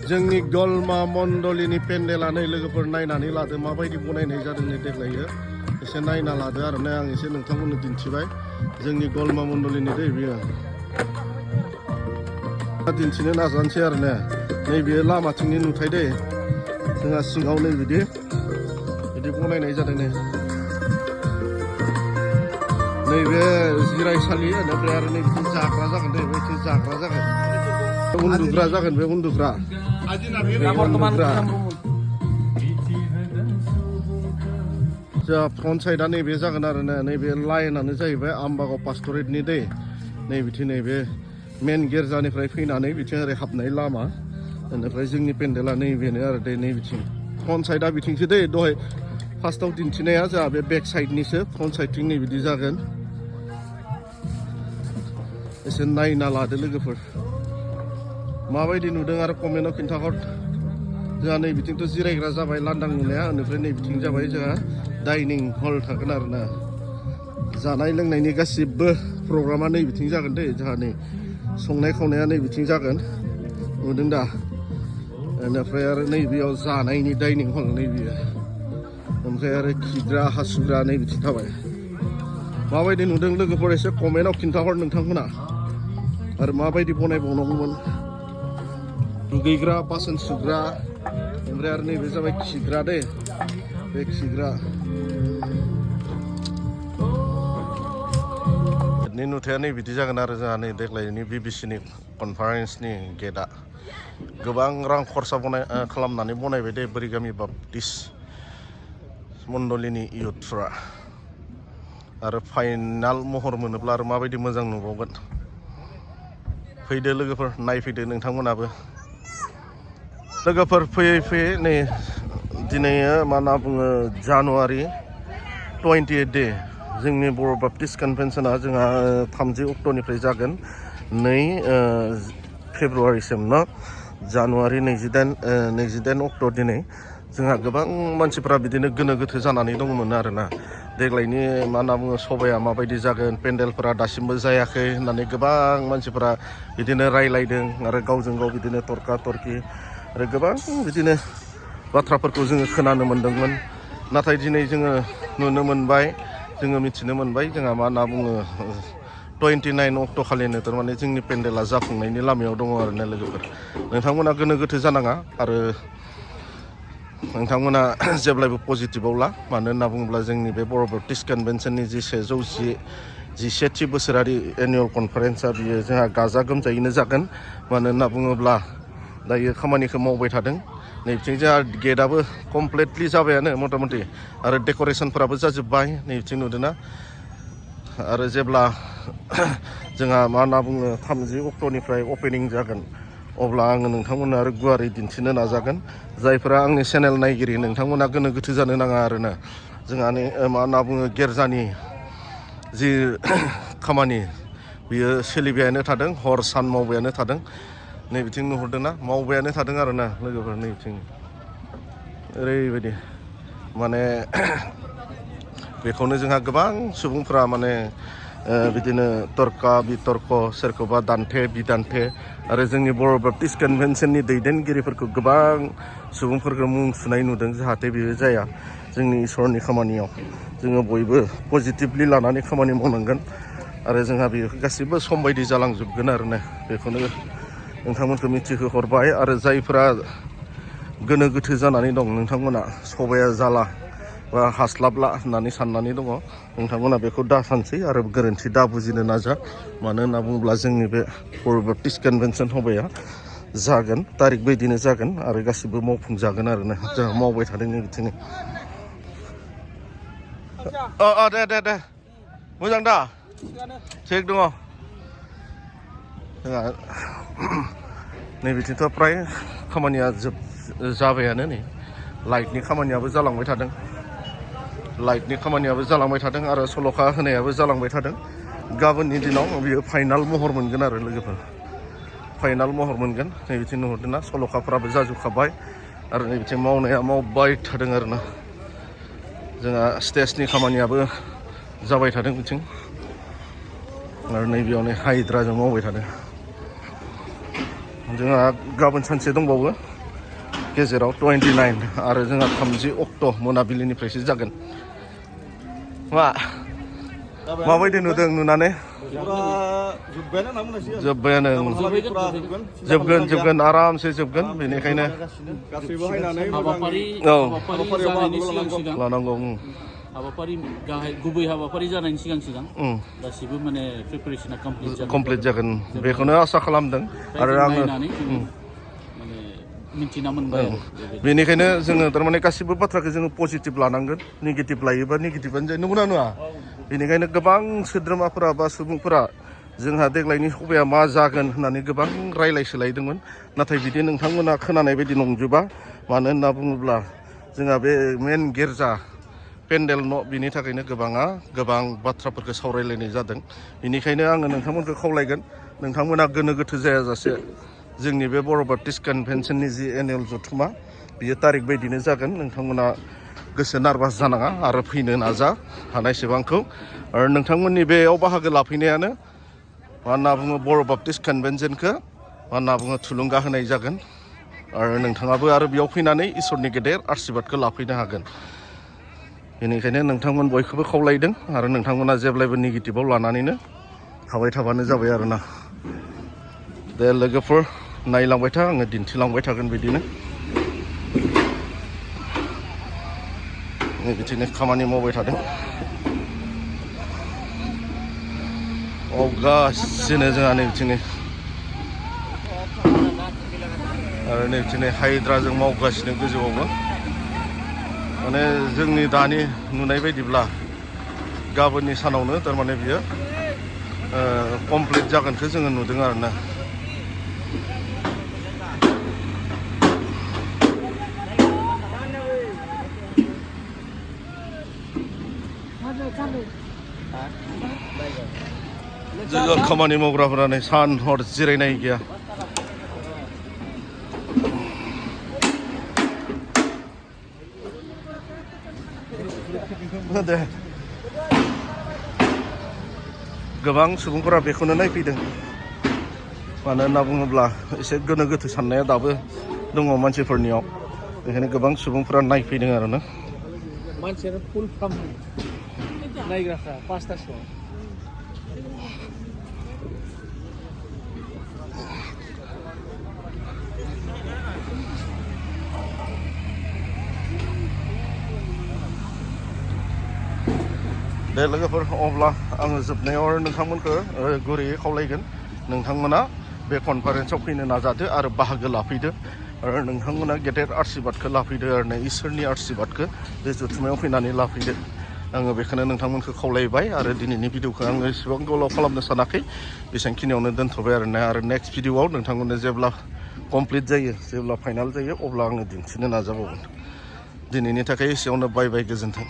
जोंनि गलमा मण्डलिनि पेन्डेला नै लोगोफोर नायनानै लादो माबायदि बनायनाय जादों नै देग्लायो एसे नायना लादो आरो ना आं एसे नोंथांमोननो दिन्थिबाय जोंनि गलमा मण्डलिनि दै बियो दिन्थिनो नाजानोसै आरो ना नैबे लामाथिंनि नुथाय दै जोंहा सिङाव नै बिदि बनायनाय जादों नैबे जिरायसालि ओमफ्राय आरो नै बिथिं जाग्रा जागोन दै बिथिं जाग्रा जागोन उन्दुग्रा जागोन बे उन्दुग्रा जोंहा फ्रन्ट साइडआ नैबे जागोन आरो ना नैबे लाइनानो जाहैबाय आम्बागाव पास्टरेटनि दै नै बिथिं नैबे मेन गिर्जानिफ्राय फैनानै बिथिं ओरै हाबनाय लामा बेनिफ्राय जोंनि पेन्डेला नैबेनो आरो दै नै बिथिं फ्रन्ट साइडआ बिथिंसो दै दहाय फार्स्टआव दिन्थिनाया जोंहा बे बेक साइडनिसो फ्रन्ट साइडथिं नै बिदि जागोन एसे नायना लादो लोगोफोर माबायदि नुदों आरो कमेन्टआव खिन्थाहर जोंहा नै बिथिंथ' जिरायग्रा जाबाय लांदां नुनाया बेनिफ्राय नै बिथिं जाबाय जोंहा डाइनिं हल थागोन आरो ना जानाय लोंनायनि गासिबो प्रग्रामा नै बिथिं जागोन दै जोंहा नै संनाय खावनाया नै बिथिं जागोन नुदों दा बेनिफ्राय आरो नैबेयाव जानायनि डाइनिं हल नैबेयो ओमफ्राय आरो खिग्रा हासुग्रा नै बिथिं थाबाय माबायदि नुदों लोगोफोर एसे कमेन्टआव खिन्थाहर नोंथांमोना आरो माबायदि बनायबावनांगौमोन दुगैग्रा बासन सुग्रा ओमफ्राय आरो नैबे जाबाय खिग्रा दै बे खिग्रा नि नुथाया नै बिदि जागोन आरो जोंहा नै देग्लायनि बिबिसिनि कनफारेन्सनि गेटआ गोबां रां खरसा खालामनानै बनायबाय दे बोरिगामि बाप्टिस्ट मण्डलिनि इयुथफ्रा आरो फाइनाल महर मोनोब्ला आरो माबायदि मोजां नुबावगोन फैदो लोगोफोर नायफैदो नोंथांमोनाबो लोगोफोर फैयै फैयै नै दिनै मा होनना बुङो जानुवारि 28 दे जोंनि बर' बाप्टिस्ट कनभेनसना जोंहा 30 अक्ट'निफ्राय जागोन 2 फेब्रुवारिसिम न जानुवारि 28 अक्ट' दिनै जोंहा गोबां मानसिफ्रा बिदिनो गोनो गोथो जानानै दंमोन आरोना देग्लायनि मा होनना बुङो सभाया माबायदि जागोन पेन्डेलफोरा दासिमबो जायाखै होननानै गोबां मानसिफ्रा बिदिनो रायलायदों आरो गावजों गाव बिदिनो तर्का तर्कि आरो गोबां बिदिनो बाथ्राफोरखौ जोङो खोनानो मोन्दोंमोन नाथाय दिनै जोङो नुनो मोनबाय जोङो मिथिनो मोनबाय जोंहा मा होनना बुङो 29 अक्ट' खालिनो थारमाने जोंनि पेन्डेला जाफुंनायनि लामायाव दङ आरोना लोगोफोर नोंथांमोना गोनो गोथो जानाङा आरो नोंथांमोना जेब्लायबो पजिटिभाव ला मानो होनना बुङोब्ला जोंनि बे बर' बाप्टिस्ट कनभेनसननि जि 117थि बोसोरारि एनुवेल कनफारेन्सआ बियो जोंहा गाजा गोमजायैनो जागोन मानो होनना बुङोब्ला दायो खामानिखौ मावबाय थादों नैबिथिं जोंहा गेटआबो कमप्लिटलि जाबायानो मथा मथि आरो डेक'रेसनफोराबो जाजोब्बाय नैबिथिं नुदोंना आरो जेब्ला जोंहा मा होनना बुङो 30 अक्ट'निफ्राय अपेनिं जागोन अब्ला आङो नोंथांमोननो आरो गुवारै दिन्थिनो नाजागोन जायफोरा आंनि चेनेल नायगिरि नोंथांमोना गोनो गोथो जानो नाङा आरोना जोंहा मा होनना बुङो गिर्जानि जि खामानि बियो सोलिबायानो थादों हर सान मावबायानो थादों नैबिथिं नुहुरदोंना मावबायानो थादों आरोना लोगोफोर नैबिथिं ओरैबायदि माने बेखौनो जोंहा गोबां सुबुंफ्रा माने बिदिनो तर्का बितर्क सोरखौबा दान्थे बिदान्थे आरो जोंनि बर' बाप्टिस्ट कनभेनसननि दैदेनगिरिफोरखौ गोबां सुबुंफोरखौ मुं सुनाय नुदों जाहाथे बेयो जाया जोंनि इसोरनि खामानियाव जोङो बयबो पजिटिभलि लानानै खामानि मावनांगोन आरो जोंहा बेयो गासिबो सम बायदि जालांजोबगोन आरोना बेखौनो नोंथांमोनखौ मिथिहोहरबाय आरो जायफोरा गोनो गोथो जानानै दं नोंथांमोना सभाया जाला बा हास्लाबला होननानै साननानै दङ नोंथांमोना बेखौ दा सानसै आरो गोरोन्थि दा बुजिनो नाजा मानो होनना बुङोब्ला जोंनि बे बर' बाप्टिस्ट कनभेनसन सभाया जागोन तारिख बायदिनो जागोन आरो गासिबो मावफुंजागोन आरोना जोंहा मावबाय थादों बिदिनो दे मोजां दा थिग दङ जोंहा नैबिथिंथ' फ्राय खामानिया जाबायानो नै लाइटनि खामानियाबो जालांबाय थादों आरो सल'खा होनायाबो जालांबाय थादों गाबोननि दिनाव बियो फाइनाल महर मोनगोन आरो लोगोफोर फाइनाल महर मोनगोन नैबिथिं नुहुरदोंना सल'खाफ्राबो जाजोबखाबाय आरो नैबिथिं मावनाया मावबाय थादों आरोना जोंहा स्टेजनि खामानियाबो जाबाय थादों बिथिं आरो नैबेयावनो हाइद्राजों मावबाय थादों जोंहा गाबोन सानसे दंबावो गेजेराव 29 आरो जोंहा 30 अक्ट' मोनाबिलिनिफ्रायसो जागोन माबायदि नुदों नुनानै जोब्बायानो जोबगोन आरामसे जोबगोन बेनिखायनो लानांगौ हाबाफारि गुबै हाबाफारि जानायनि सिगां गासिबो माने प्रिपारेसना कमप्लिट जागोन बेखौनो आसा खालामदों आरो आङो मिथिना मोनबाय बेनिखायनो जोङो थारमाने गासिबो बाथ्राखौ जोङो पजिटिभ लानांगोन नेगेटिभ लायोबा नेगेटिभानो जायो नंगौना नङा बेनिखायनो गोबां सोद्रोमाफोरा बा सुबुंफोरा जोंहा देग्लायनि सभाया मा जागोन होननानै गोबां रायलाय सोलायदोंमोन नाथाय बिदि नोंथांमोना खोनानाय बायदि नंजोबा मानो होनना बुङोब्ला जोंहा बे मेन गिर्जा पेन्डेल न' बिनि थाखायनो गोबां बाथ्राफोरखौ सावरायलायनाय जादों बेनिखायनो आङो नोंथांमोनखौ खावलायगोन नोंथांमोना गोनो गोथो जायाजासे जोंनि बे बर' बाप्टिस्ट कनभेन्सननि जि एनुवेल जथुमा बियो तारिख बायदिनो जागोन नोंथांमोना गोसो नार्भास जानाङा आरो फैनो नाजा हानायसेबांखौ आरो नोंथांमोननि बेयाव बाहागो लाफैनायानो मा होनना बुङो बर' बाप्टिस्ट कनभेन्सनखौ मा होनना बुङो थुलुंगा होनाय जागोन आरो नोंथाङाबो आरो बेयाव फैनानै इसोरनि गेदेर आशीर्बादखौ लाफैनो हागोन बेनिखायनो नोंथांमोन बयखौबो खावलायदों आरो नोंथांमोना जेब्लायबो नेगेटिभाव लानानैनो थाबाय थाबानो जाबाय आरोना दे लोगोफोर नायलांबाय था आङो दिन्थिलांबाय थागोन बिदिनो बिदिनो खामानि मावबाय थादों गासिनो जोंहा नै बिथिंनो आरो नै बिथिंनो हाइद्राजों मावगासिनो गोजौआवबो माने जोंनि दानि नुनाय बायदिब्ला गाबोननि सानावनो थारमाने बियो कमप्लिट जागोनखौ जोङो नुदों आरोना जोङो खामानि मावग्राफोरानो सान हर जिरायनाय गैया दे गोबां सुबुंफोरा बेखौनो नायफैदों मानो होनना बुङोब्ला एसे गोनो गोथो साननाया दाबो दङ मानसिफोरनियाव बेखायनो गोबां सुबुंफोरा नायफैदों आरोना मानसियानो फुल फार्म नायग्राफ्रा 5टासोआव दे लोगोफोर अब्ला आङो जोबनायाव आरो नोंथांमोनखौ गुरैयै खावलायगोन नोंथांमोना बे कनफारेन्सआव फैनो नाजादो आरो बाहागो लाफैदो आरो नोंथांमोना गेदेर आशीर्बादखौ लाफैदो आरो इसोरनि आशीर्बादखौ बे जथुमायाव फैनानै लाफैदो आङो बेखौनो नोंथांमोनखौ खावलायबाय आरो दिनैनि भिडिअखौ आङो एसेबां गोलाव खालामनो सानाखै बेसेबांखिनियावनो दोनथ'बाय आरो नेक्स्ट भिडिअआव नोंथांमोननो जेब्ला कमप्लिट जायो जेब्ला फाइनाल जायो अब्ला आङो दिन्थिनो नाजाबावगोन दिनैनि थाखाय एसेयावनो बाय बाय गोजोन्थों